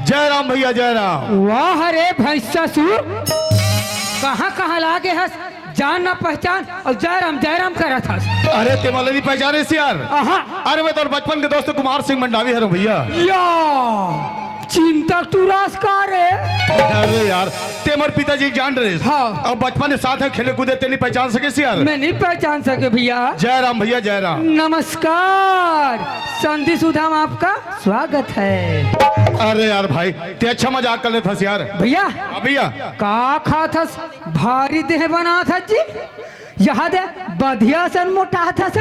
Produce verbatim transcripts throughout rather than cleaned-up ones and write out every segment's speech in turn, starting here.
जय राम भैया, जय राम। वाह रे भैंसा सुर, कहाँ कहाँ लागे हस, जान ना पहचान अउ जय राम जय राम करत हस। अरे ते मोला नहीं पहचाने यार। अहा। अरे मैं तोर बचपन के दोस्त कुमार सिंह मंडावी हरंव भैया। या चिंता तुरास का रे। अरे यार, ते मोर पिताजी के जान रहे। हाँ। अब बचपन में साथ में खेले कूदे, ते नहीं पहचान सके यार। मैं नहीं पहचान सके भैया। जय राम भैया, जय राम। नमस्कार, संधि सुधा में आपका स्वागत है। अरे यार भाई, ते अच्छा मजाक कर लेथस यार। भैया। हाँ भैया। का खाथस, भारी देह बनाथस जी। यहाँ दे, बधिया सन मोटाथस।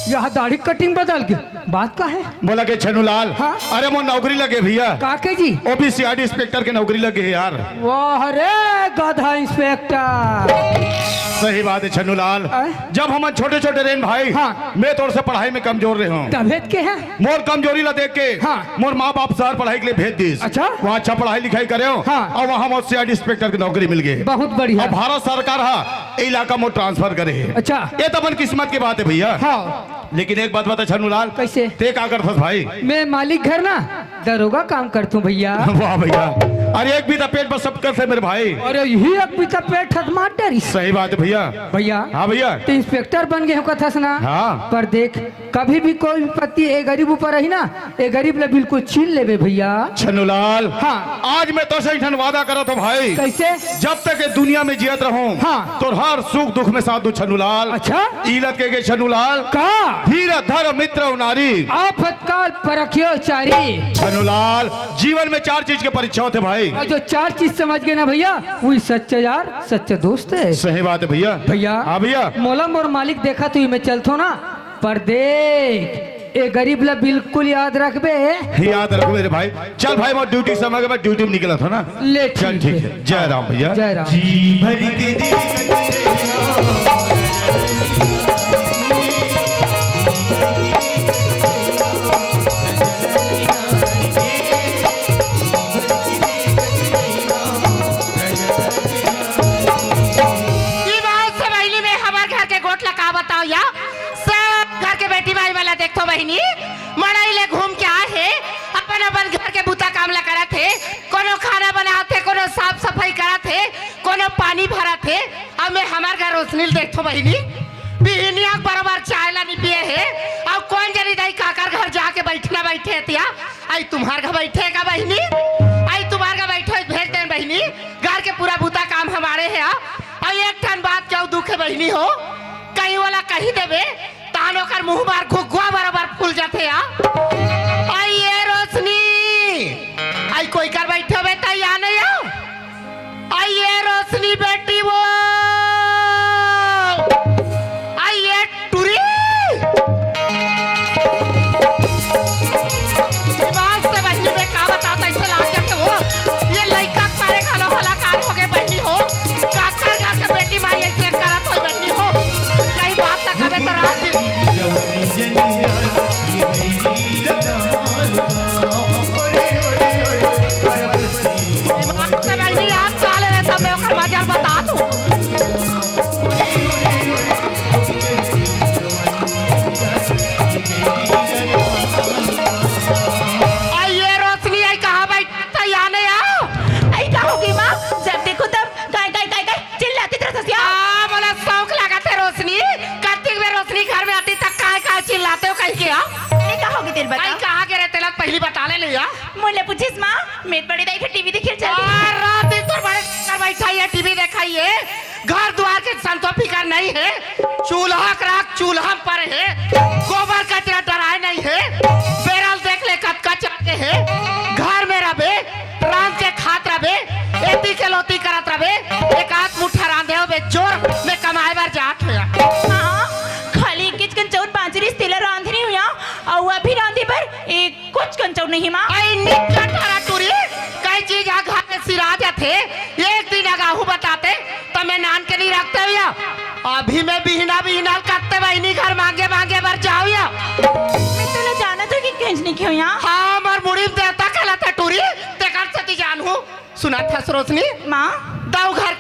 यहाँ दाढ़ी कटिंग बदल के बात का है? बोला के छनुलाल। हाँ? अरे मोर नौकरी लगे भैया। का के जी? वो भी सीआईडी इंस्पेक्टर के नौकरी लगे है यार। वाह रे गधा इंस्पेक्टर। सही बात है छनुलाल। आय? जब हम छोटे छोटे रहेन भाई, हाँ। मैं तोर से पढ़ाई में कमजोर रहे हूँ। तबीयत के है? मोर कमजोरी ला देख के हाँ। मोर माँ बाप शहर पढ़ाई के लिए भेज दिस। अच्छा। वहाँ अच्छा पढ़ाई लिखाई करे हूँ हाँ। और वहाँ मोर सीआईडी इंस्पेक्टर की नौकरी मिल गई। बहुत बढ़िया। और भारत सरकार हा ए इलाका में ट्रांसफर करे है। अच्छा। ये तो अपन किस्मत की बात है भैया। हाँ। लेकिन एक बात बता छनुलाल। कैसे? ते का करथस भाई? मैं मालिक घर ना दरोगा काम करथूं भैया। वाह भैया। अरे एक बीता पेट बस सब करथे मेरे भाई। अरे यही एक बीता पेट हथ मार डरी। सही बात है भैया। भैया। हाँ भैया। ते इंस्पेक्टर बन गए हो कथस ना। हाँ। पर देख, कभी भी कोई विपत्ति ए गरीब ऊपर रही ना, ए गरीब ला बिल्कुल छीन लेबे भैया। छनुलाल। हाँ। आज मैं तोसे एक ठन वादा करत हूँ भाई। कैसे? जब तक ये दुनिया में जियत रहूं, हाँ। तोर हर सुख दुख में साथ दूं छनुलाल। अच्छा? इलत के, के छनुलाल। का? धीर धर मित्र अउ नारी। आफत काल परखियो चारी। छनुलाल, जीवन में चार चीज के परीक्षा होथे भाई। और जो चार चीज समझ गए ना भैया, वही सच्चा यार, सच्चा दोस्त है। सही बात है भैया। भैया। हाँ भैया। मोला मोर मालिक देखा तो मैं चलथो ना, पर देख, ए गरीब ला बिल्कुल याद रखबे। याद रखबे रे भाई। चल भाई, मैं ड्यूटी समय के बाद ड्यूटी में निकलत हूँ ना। ले, चल, ठीक ठीक है। है। जय राम भैया। जय राम। जी भर के दिल ई बात से पहली मैं हमार घर के गोठ ला का बताओ या? सब घर के बेटी माई वाला देखथो बहिनी, मड़ई ले घूम के आए हे, अपन अपन घर के बुता काम ला करत हे, कोनो खाना बनात हे, कोनो साफ सफाई करत हे, कोनो पानी भरत हे। अब मैं हमार घर रोशनी ल देखथो बहिनी, बिहनिया के बरोबर चाय ला नी पिए हे। अब कौन जनी दाई काकर घर जाके बैठना बैठे हे तिया, आई तुम्हार घर बैठे का बहिनी, आई तुम्हार घर बैठो, भेज देन बहिनी, घर के पूरा बुता काम हमारे हे। अब एक ठन बात क्यों दुख हे बहिनी हो, कहीं वाला कही देबे, तान ओकर मुंह मार घुघुआ बराबर फूल जाथे या। आई ये रोशनी, आई कोई कर बैठे बे तैयार नहीं हो। आई ये रोशनी बेटी वो, आई ये टुरी। दिमाग से बहिनी में का बताता, इसे लाग जाते हो। ये लइका सारे घलो हलाकान हो गए बहिनी हो। काकर घर के बेटी माई ऐसे करत होई बहिनी हो। कहीं बात तक हमें तो रात दिन। दिमाग से बहिनी आज साले रे सब मैं ओकर मजा बता दूं। आई ये रोशनी आई कहाँ बैठा था, यहाँ नहीं आओ। आई का होगी माँ? जब देखो तब काय, काय, काय, काय चिल्लाती तरह से आ, मोला शौक लगा थे रोशनी। कत्ती में रोशनी घर में आती तक काय, काय चिल्लाते हो कहीं के आओ। नहीं का होगी तेरे आई बता। कहाँ के रहते लग पहली बता ले लिया। मोले पूछिस माँ, मैं बड़े दाई के टीवी देखे चल। आ, रात दिन तोर बड़े कर बैठा ये टीवी देखाइए। घर द्वार के संतो फिकर नहीं है, चूल्हा के राख चूल्हा पर है, गोबर कचरा डराए नहीं है, बेरल देख ले कतका चाटे है, घर में रबे, रांध के खात रबे, एती के लोती करत रबे, एक आध मुट्ठा रांधे होबे जोर में कमाए बर जात होया। हाँ, खाली एक किचकन चौर बांचरिस तेला रांधनी हुआ, और अभी रांधे बर एक कुछ कंचौ नहीं माँ। आई निकट हरा टूरी, कई चीज आ घर में सिरा जाथे। एक दिन अगाहू बताते, त मैं नान के नहीं रखते भैया। अभी मैं बिहना बिहना करते बहिनी घर मांगे मांगे बर जाओ या। मैं तोला जानत हो कि कंजनी क्यों यहाँ? हाँ, मोर मुड़ी में देवता कहलाता टूरी, तेकर सेती जानहूँ। सुनत हस रोशनी? माँ। दऊ घर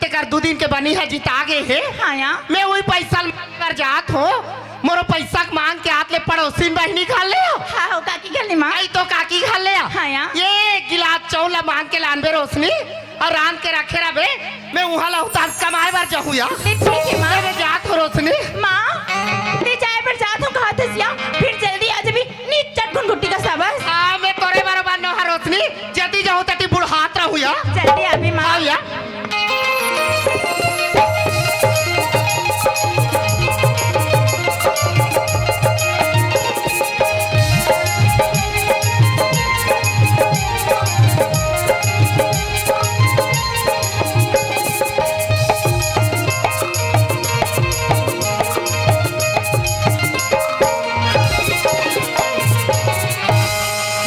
तेकर दू दिन के बनी ह जिता गे हे। हाँ या। मैं वही पैसा ल मांगे बर जात हो। मोरो पैसा के मांग के आत ले पड़ोसिन बहिनी घर ले हो। हाँ हो, काकी घर माँ। आई तो काकी घर ले आ। हाँ, या। ये गिलास चाउर ला मांग के लानबे रोशनी, अउ रांध के रखे रहिबे। मैं उहाँ ला उतार कमाए बर जाहूँ या। ले, ठीक हे माँ। मैं जात हों रोशनी। माँ, ते जाए बर जात हों कहत हस या, फिर जल्दी आ जाबे। नी चटकुन गुट्टी का सबस। हाँ, मैं तोरे बरोबर नोहंव रोशनी, जती जाहूँ तती बुड़हात रहूँ या। जल्दी आबे माँ। हाँ या।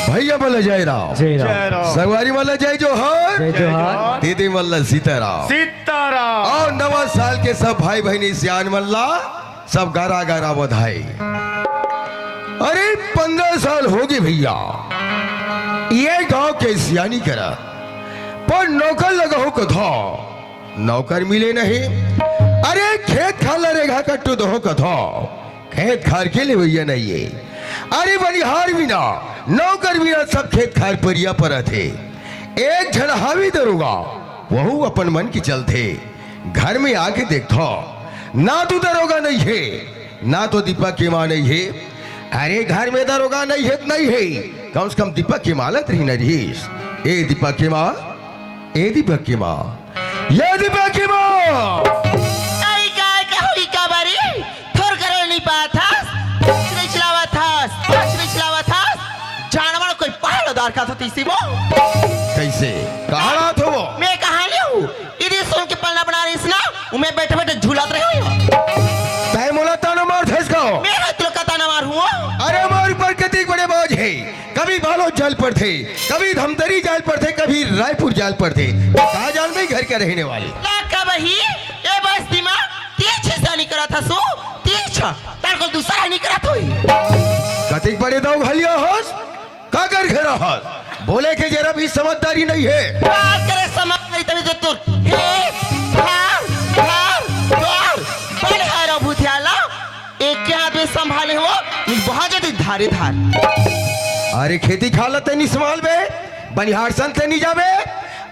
भैया मन ला जय राम। जय राम। जय राम। संगवारी मन ला जय जोहार। जय जोहार। दीदी मन ला सीताराम। सीताराम। अउ नवा साल के सब भाई बहिनी सियान मन ला सब गारा गारा बधाई। अरे, पंद्रह साल होगे भैया, ये गांव के सियानी करा, पर नौकर लगाहूँ कथों, नौकर मिले नहीं। अरे, खेत खार ला रेगहा कट्टू दोहूँ कथों, खेत खार के लेवइया नइ हे। अरे, बनिहार बिना, नौकर बिना सब खेत खार परिया परत हे। एक झन हावे दरोगा, वहू अपन मन के चलथे। घर में आके देखथों, ना तो दरोगा नइ हे, ना तो दीपक के माँ नइ हे। अरे, घर में दरोगा नइ हे त नइ हे, कम से कम दीपक के माँ ला त रहिना रहिस। ए दीपक के माँ, ए दीपक के माँ, ए दीपक के माँ। आई का, का होई का बारी? थोर करे नइ पात हस, आँच नइ चलावत हस, आँच नइ चलावत हस। जानवर कोई पहाड़ उधार खात होती सी वो। कइसे? कहाँ रहत हो वो? मैं कहाँ ले हूँ? इदी सुन के पलना बना रहिस ना, उमे बैठे बैठे झूलत रहे हो। तैं मोला ताना मारथस का? मैं हर तुला का ताना मारहूँ। अरे, मोर ऊपर कतिक बड़े बोझ हे। कभी बालोद जाए ल परथे, कभी धमतरी जाए ल परथे, कभी रायपुर जाए ल परथे। त का जानबे घर के रहने वाले। ला का बही, ए बस्ती मा तें सियानी करत हस ओ, तें, तोर कोई दूसर नइ करत होही। कतिक बड़े दव घलिया हस, काकर घेरा हस, बोले के जरा भी समझदारी नइ हे। बात करे समझदारी तभी तो तोर हे, धार, धार, धार, बड़े हर भूतिया ला। एक के हाथ में संभाले हो, बहुत जल्दी धारे धार। अरे खेती खाला तैं नइ संभालबे, बनिहार सन तैं नइ जाबे।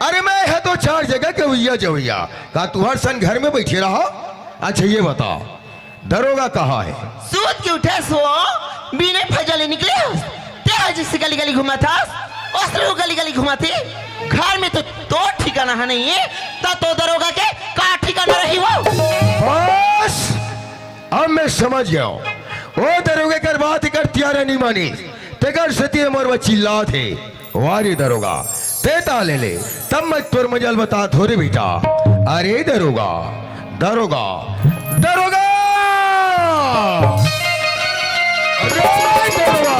अरे मैं हे तो चार जगह के उइया जवइया, का तुँहर सन घर में बइठे रहा? अच्छा ये बता, दरोगा कहाँ हे? सूत के उठे सो, बिने फजले निकले हस। तें हा जइसे गली गली घूमत हस, ओसने गली गली घूमत हे। घर में तो तोर ठिकाना हे नइ हे, त तो दरोगा के का ठिकाना रही हो? बस! अब मैं समझ गेंव। ओ दरोगा कर बात एकर तियारा नइ मानिस, तेकर सेती मोर बर चिल्लात हे। वाह रे दरोगा, तें ताले ले, तब मैं तोर मजा ल बतात हों रे बेटा। अरे दरोगा, दरोगा, दरोगा! अरे दरोगा!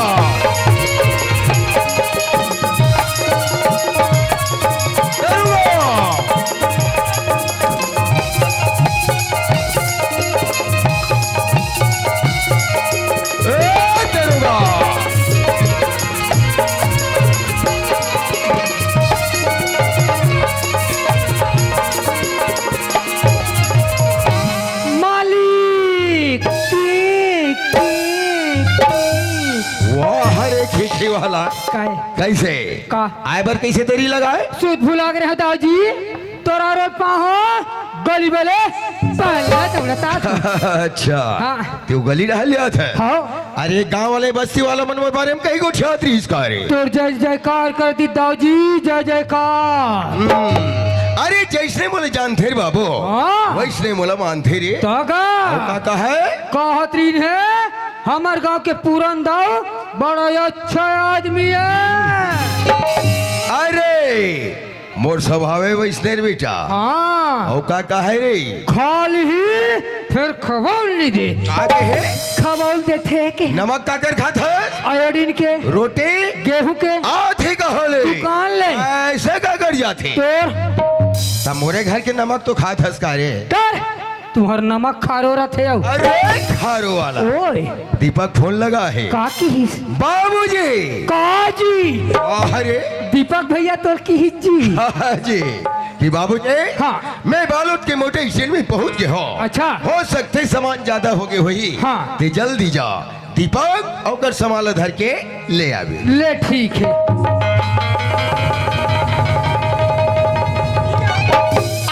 दरोगा! ए दरोगा! मालिक, टिक, टिक, टिक। वाह रे खिड़की वाला। काय? कइसे? का? आए बर कइसे देरी लगाए? सूत भुला गे रहे दाऊ जी, तोर रोज पाँव गली बले पहले दौड़त आत। अच्छा। हाँ। तें गली डहर ले आत हस? हाँ। अरे गाँव वाले बस्ती वाला मन के बारे में कहीं गोठियात रहिस का रे? तोर जय जयकार कर दिस दाऊ जी, जय जयकार। हम्म। अरे जइसने मोला जानथे रे बाबू, हाँ। वइसने मोला मानथे रे। त का? अउ का कहे? कहत रहिन हे, हमर गाँव के पूरन दाऊ बड़ा अच्छा आदमी हे। अरे मोर स्वभावे वइसने रे बेटा। हाँ। अउ का कहे रे? खा लिही, फेर खवउल नइ दे। का कहे? खवउल देथे के। नमक काकर खात हस? आयोडीन के। रोटी? गेहूं के। आथे कहाँ ले? दुकान ले। अइसे काकर जाथे? तोर। त मोरे घर के नमक तो खात हस का रे? कर। तुँहर नमक खारो रथे अउ। अरे खारो वाला। ओए। दीपक फोन लगा हे। का किहिस? बाबूजी। का जी? अरे। दीपक भैया तोर किहिस जी। हाँ जी। कि बाबूजी, हाँ। मैं बालोद के मोटे स्टैंड में पहुँच गे हों। अच्छा। हो सकथे सामान ज्यादा होगे होही। हाँ। तें जल्दी जा। दीपक, ओकर सामान ला धर के ले आबे। ले, ठीक हे।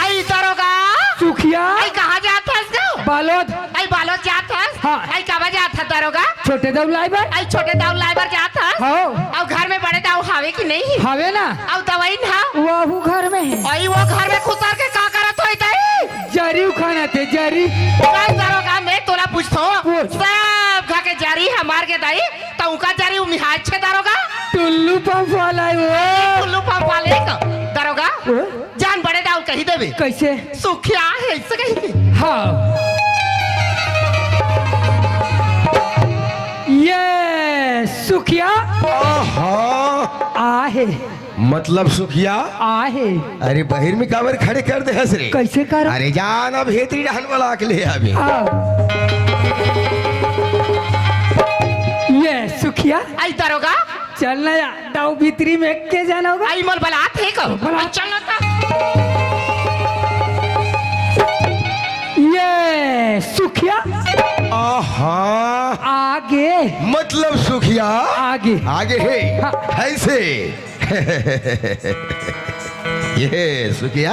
आई दरोगा। सुखिया। आई कहाँ जात हस गा? बालोद। आई बालोद जात हस? हाँ। आई काबर जात हस दरोगा? छोटे दाऊ लाए बर। आई छोटे दाऊ लाए बर जात हस? हाँ। अउ घर में बड़े दाऊ हावे कि नहीं? हावे ना। अउ दवाई ना? वहू घर में हे। आई वो घर में खुसर के का करत होही दाई? जरी उखानत हे, जरी। कई दरोगा, मैं तोला पूछथों। पूछ। सब घर के जरी ह मर गे दाई, त उका जरी उमिहाय छे दरोगा। टुल्लू पंप वाला हे वो। टुल्लू पंप वाले का दरोगा। वो? जान बड़े दाऊ ल कही देबे। कैसे? सुखिया हे, ऐसे कही दे। हाँ। ये सुखिया आहा। आहे। मतलब सुखिया? आहे। अरे बहिर में काबर खड़े कर दे हस रे? कैसे कर? अरे जान अब हेतरी डहन वाला के ले आबे। आओ। ये सुखिया। आई दरोगा। चल ना यार, दाऊ भीतरी में के जाना होगा। आई मोल बलात हे को? बलात। चल ना ता। ये सुखिया। आहा। आगे। मतलब सुखिया। आगे। आगे हे। हाँ। ऐसे। ये सुखिया।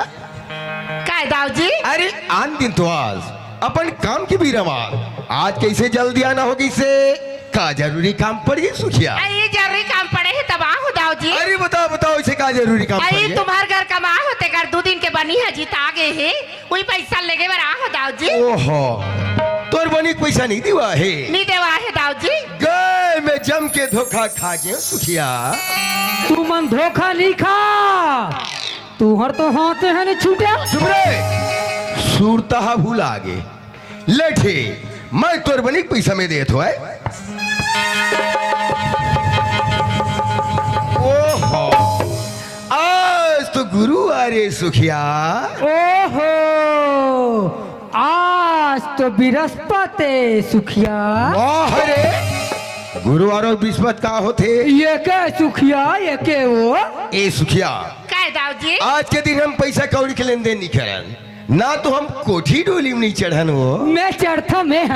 काय दाऊ जी? अरे आन दिन तो आज अपन काम के बीरा मा, आज कैसे जल्दी आना हो गइसे? का जरूरी काम पड़ गे सुखिया? अरे जरूरी काम पड़े हे तब आहो दाऊ जी। अरे बताओ बताओ, इसे का जरूरी काम पड़ अरे गे? तुम्हार घर कमा होते कर दू दिन के बनी हे जीत आ गे हे, वही पैसा लेगे बर आहो दाऊ जी। ओहो, तोर बनी के पैसा नहीं दिवा हे? नहीं देवा हे दाऊ जी। गए मैं जम के धोखा खा गे सुखिया। तुमन धोखा नहीं खा, तुहर तो हाथे हे नहीं छूटे। चुप रे, सुरता हा भुला गे। ले ठीक, मैं तोर बनी के पैसा में देत हों। ओहो, आज तो गुरु आ रे सुखिया। ओहो, आज तो बृहस्पति सुखिया। वाह रे, गुरुवार अउ बृहस्पति का होथे? ये के सुखिया, ये के वो? ए सुखिया, काय दाऊ जी? आज के दिन हम पैसा कौड़ी के लेन देन नहीं करन, ना तो हम कोठी डोली में नहीं चढ़न वो। मैं चढ़थों मैं।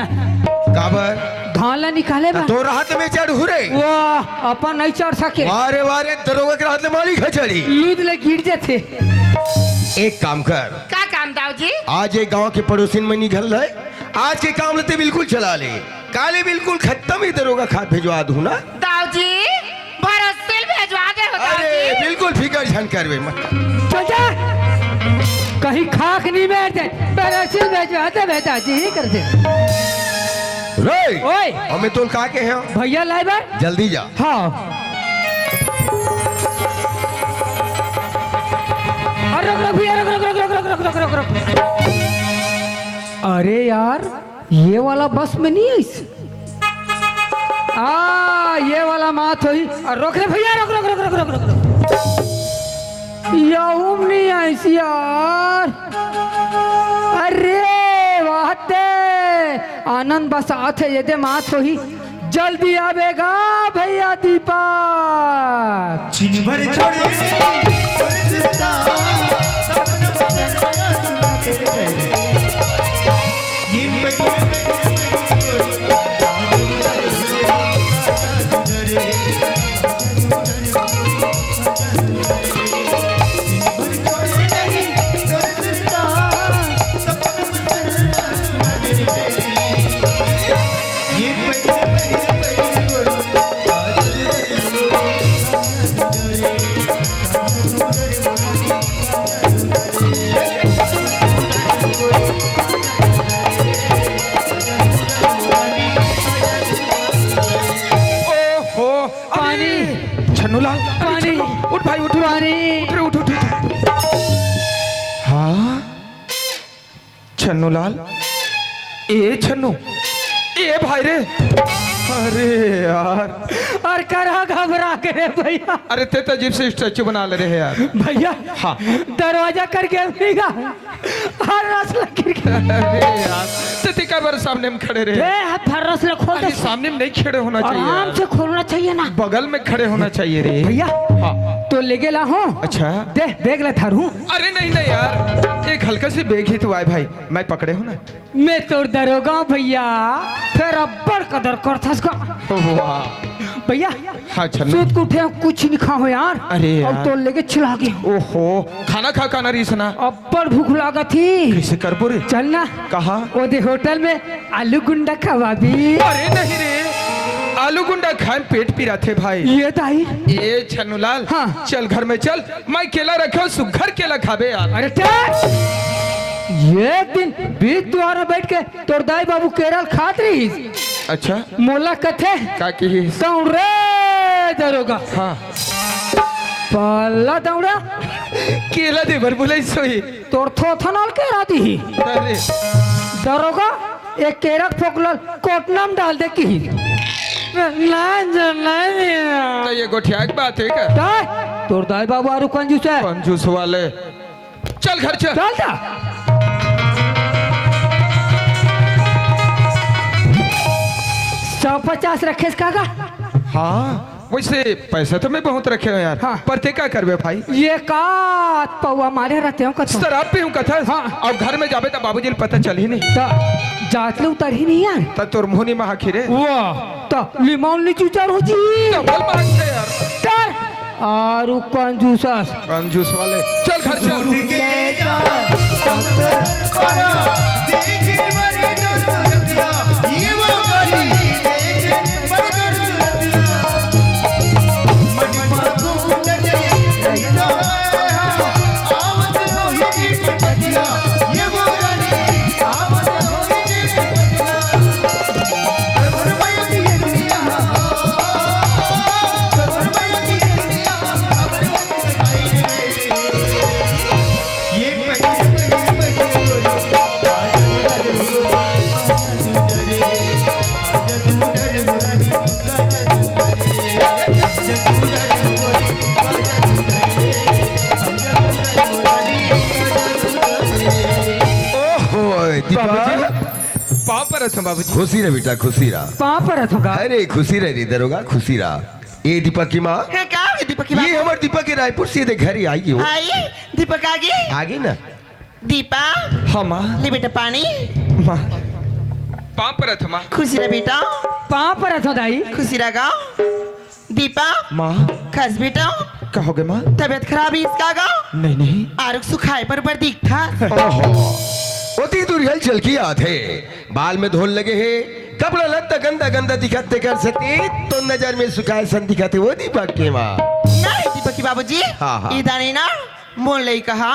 काबर? धान ला निकाले त बर। तोर हाथ में चढ़हूँ रे। वाह, अपन नहीं चढ़ सके। वाह रे वाह रे, दरोगा के हाथ ले मालिक हे चढ़ी। लूद ले गिर जाथे। एक काम कर। का काम दाऊ जी? आज एक गांव के पड़ोसिन मन घर ले, आज के काम ल ते बिल्कुल चला ले। काले बिल्कुल खत्म ही दरोगा खात भेजवा दूं ना। दाऊ जी, भरोसे ल भेजवा दे हो दाऊ अरे जी। बिल्कुल फिकर झन करबे मत। चल जा। कहीं खाक नहीं बैठ जाए। भरोसे ल भेजवा दे बेटा जी, ही कर दे। रे, ओए। हमें तोल का के हैं? भैया लाए बर? जल्दी जा। हाँ। अरे रुक, रुक भैया, रुक, रुक। अरे यार, ये वाला बस में नहीं आइस। आ, ये वाला मात होही। आ, रोक रे भैया, रोक, रोक, रोक। यहू में नहीं आइस यार। अरे, वाह ते। आनंद बस आथे, ये दे मात होही। जल्दी आबे गा भैया दीपक। छिन भर छोड़े ओहो, अरे, पानी। छन्नूलाल, अरे पानी। छन्नू, उठ भाई, उठ, उठ, पानी। उठ रे, उठ, उठ, उठ। हाँ? छन्नूलाल, ए छन्नू, ए भाई रे। अरे यार। अरे करा घबरा गे रे भैया। अरे ते तो अजीब से स्टैचू बना ले रहे यार। भैया। हाँ। दरवाजा कर गे भैया। अरे रस लग गिर गया। अरे यार, ते, ते काबर सामने में खड़े रहे? ए, हाथ भर रस ले खोल दे। अरे सामने में नहीं खड़े होना चाहिए आराम यार। से खोलना चाहिए ना। बगल में खड़े होना चाहिए रे। भैया। हाँ। तो लेगे ला हो। अच्छा। दे, बैग ला धरहूँ। अरे नहीं, नहीं यार, एक हल्का से बैग ही तो आय भाई, मैं पकड़े हूँ ना। मैं तोर दरोगा भैया, फेर अब्बड़ कदर करथस का। वाह। भैया, हाँ, छन्नू। सूत के उठे हँव, कुछ नइ खाए हँव यार। अरे यार। अब तो लेगे चिल्ला गे। ओहो, खाना खा, खाना रहिस ना। अब्बड़ भूख लागत हे। कइसे करबो रे? चल ना। कहाँ? ओदे होटल में आलू गुंडा खवाबे। अरे नहीं रे, आलू गुंडा खाए म पेट पिराथे भाई। ए दाई। ए छन्नूलाल, हाँ। चल घर में चल, मैं केला रखे हँव, सुग्घर केला खाबे यार। अरे चल। एक दिन बीच दुवार में बइठ के तोर दाई बाबू केरा ल खात रहिस। अच्छा। मोला कथे, का किहिस? दौड़ रे दरोगा। हाँ। पल्ला दौड़ा। केला दे बर बुलाइस होही। तोर थोथन ल केरा दिही। अरे। दरोगा, ए केरा के फोकला ल कोटना म डाल दे किहिस। ना, ना, ना, ना। त ए गोठिया के बात हे का? तोर दाई बाबू आरू कंजूस हे। कंजूस वाले। चल घर चल। चल जा। सौ पचास रखेस का गा? हाँ, वइसे पइसा तो मैं बहुत रखे हँव यार। हाँ। पर तें का करबे भाई? ए का पौवा मारे रहिथँव कथों। शराब पीहूँ कथस? हाँ। अउ घर में जाबे त बाबूजी ल पता चलही नहीं। त जात ले उतरही नहीं यार। त तोर मुँह नइ महाखी रे। वाह। त लिमाउन ले चुचार हो जी। डबल मार दे यार। चल। आरू कंजूसस। कंजूस वाले। चल घर चल। ओहो, दीपक। बाबूजी, पाँव परत हँव बाबूजी। खुशी रह बेटा, खुशी रह। पाँव परत हँव गा। अरे खुशी रह रे दरोगा, खुशी रह। ए दीपक के माँ। हे का होगे दीपक के माँ? ए हमर दीपक के रायपुर से दे घर ही आई हो। आई, दीपक आगे। आगे ना। दीपा। हाँ माँ। ले बेटा पानी। माँ। पाँव परत हँव माँ। खुशी रह बेटा। पाँव परत हँव दाई। खुशी रह गा। दीपा। माँ। खास बेटा। का होगे माँ? तबीयत खराब हे इसका गा? नहीं, नहीं। आरुक सुखाए बर बर दिखथस। ओहो। ओती दूरिहा ले चल के आथे। बाल में धोल लगे हे, कपड़ा लत्ता गंदा गंदा दिखत हे, तेकर सेती तो नजर में सुखाए सन दिखत हे वो दीपक के माँ। नहीं दीपक के बाबूजी, हाँ, हाँ। इदानी ना मोर लइका हा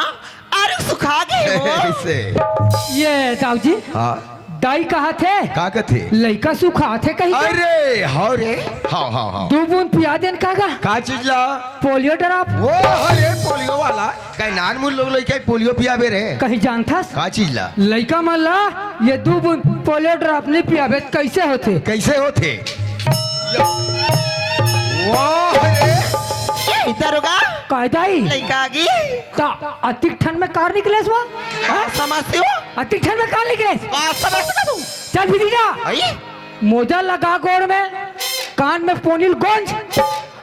आरुक सुखा गे हो। अइसे। ए दाऊ जी, हाँ। दाई कहाथे? का कथे? लइका सुखाथे कहिके। अरे, हव रे। हव, हव, हव। दू बूंद पिया देन का गा? का चीज ला? Polio drop. ओ, अरे, पोलियो वाला। कहीं नानमुन लोग लइका पोलियो पियाबे रे। कहीं जानथस? का चीज ला? लइका मन ला ए दू बूंद पोलियो ड्रॉप नइ पियाबे त कइसे होथे? कइसे होथे? वाह रे। ए दरोगा। काय दाई? लइका आगे। त अतिक ठंड में कार निकलेस वो? हाँ, समझते हो? अतिक ठंड में कार निकलेस? हाँ, समझते हो तुम? चल भीतरी जा। आई? मोजा लगा गोड़ में, कान में पोनी ल गोंज,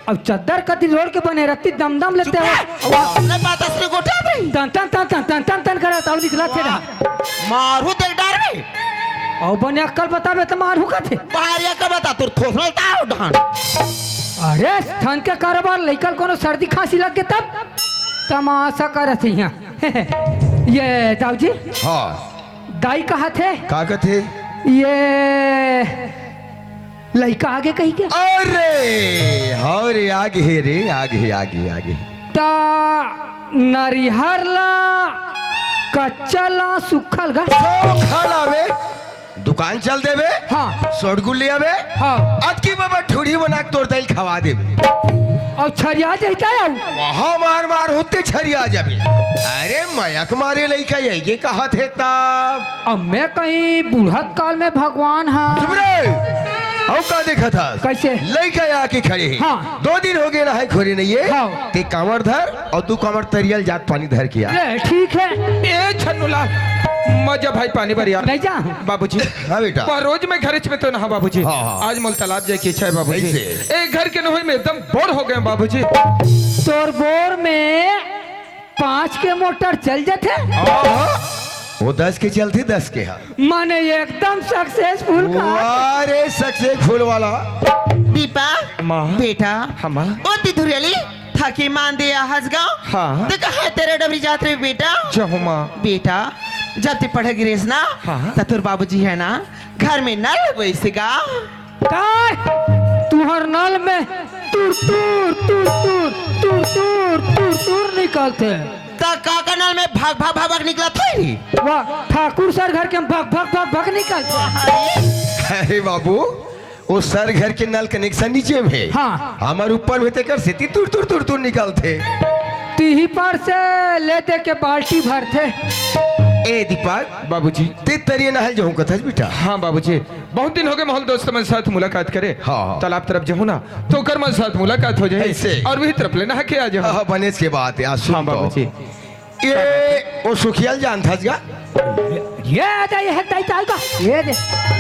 अब चद्दर कति लोड़ के बने रहती, दम दम लेते हो। चुप रह। वाह। अपने बात असली गोठा भाई। तन तन तन तन तन तन तन करत, अब निकलथे ना। मारू देख डार में। अउ बने अक्कल बताबे त मारू कथे। बाहर अक्कल बता, तोर थोथना ताव ढान। अरे, ठंड के कारोबार, लइका ल कोनो सर्दी खांसी लग गे तब तमाशा करत हे इहाँ। ए दाऊ जी। हाँ। दाई कहाथे? का कथे? ए लइका आगे कहिके। अरे, हव रे, आगे हे रे, आगे हे, आगे हे, आगे हे। त नरिहर ला कच्चा ला सुखल गा? सुखल आवे। दुकान चल देबे। हाँ। सोटगुल ले आबे। हाँ। अतकी बबा ठुड़ी बना के तोर दाई ल खवा देबे। अउ छरिया जहिता अउ। वहाँ मार मार होते छरिया जाबे। अरे मयक मारे लइका यही के कहत हे तब। अब मैं कहीं बूढ़त काल में भगवान हा। चुप रे। अउ का देखत हस? कइसे? लइका आके खड़े हे। हाँ। दो दिन होगे नहाए खोरे नइ हे। हाँ। ते कांवर धर अउ तू कांवर तरिया ल जात पानी धर के आ। ले, ठीक हे। ए छन्नूलाल, मजा भाई पानी बर यार। नइ जा। बाबूजी। हाँ बेटा। पर रोज मैं घरेच में तो नहा बाबूजी। हाँ, हाँ। आज मोला तालाब जाए के इच्छा हे बाबूजी। कइसे? ए घर के नहोई में एकदम बोर हो गए बाबूजी। तोर बोर में पाँच के मोटर चल जाथे। वो दस के चलथे, दस के हा। माने एकदम सक्सेसफुल का। वाह रे, सक्सेसफुल वाला। दीपा, माँ। बेटा। हाँ, माँ। ओ तिथुरियली, थाकी मान दे आहस गाँव। हाँ। तो कहाँ तेरा डबरी जात रे बेटा? जहूँ, माँ। बेटा, जब ते पढ़े गिरेस ना, हाँ। त तोर बाबूजी है ना, घर में नल वैसे गा। काय? तुहर नल में तुर तुर तुर तुर तुर तुर तुर तुर निकलथे। त काका नल में भग भग भग भग निकलत हे रे। वाह, ठाकुर सर घर के भग भग भग भग निकलथे। अरे बाबू, वो सर घर के नल कनेक्शन नीचे में हे। हाँ। हमर ऊपर में, तेकर सेती तुर तुर तुर तुर निकलथे। तिही पर से ले दे के बाल्टी भरथे। ए दीपक, बाबूजी। ते तरिया नहाय जहूँ कथस बेटा। हाँ बाबूजी, बहुत दिन हो गए, महल दोस्त मन साथ मुलाकात करे। हाँ, हाँ। तालाब तरफ जहूँ ना, तो ओकर मन साथ मुलाकात हो जाए। ऐसे। और वही तरफ ले नहा के आ जाहूँ। हाँ, बनेच के बात हे, आज सुन हाँ, तो। बाबूजी। ये वो सुखिया ल जानथस गा? ये दे, ये हेकदाई चाल का, ये दे।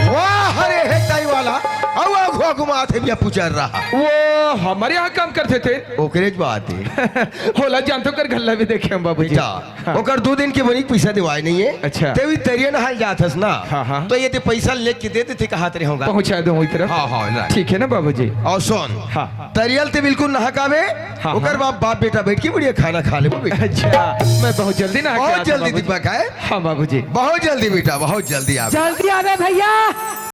वाह, अरे हेकदाई वाला, अउ अघुआ घुमात हे बिया पुचर्रा। वो हमर यहाँ काम करथे ते। ओकरेच बात हे। होला जानथों, ओकर गल्ला भी देखे हन बाबूजी। बेटा, हाँ। ओकर दू दिन के बनी पैसा देवाय नइ हे। अच्छा। ते भी तरिया नहाय जाथस ना, हाँ, हाँ। तो ये ते पैसा लेके दे देथे, कहात रहे होगा। पहुँचा दूँ वही तरफ। हाँ, हाँ, right। ठीक है ना बाबूजी? अउ सुन, हाँ। तरिया ल ते बिल्कुल नहा के आबे, हाँ, ओकर हाँ। बाद बाप बेटा बैठ के बढ़िया खाना खा लेबो बेटा। अच्छा, मैं बहुत जल्दी नहा के बहुत आता जल्दी बाबूजी। दीपक हे। हाँ बाबूजी। बहुत जल्दी बेटा, बहुत जल्दी आबे। जल्दी आबे भैया।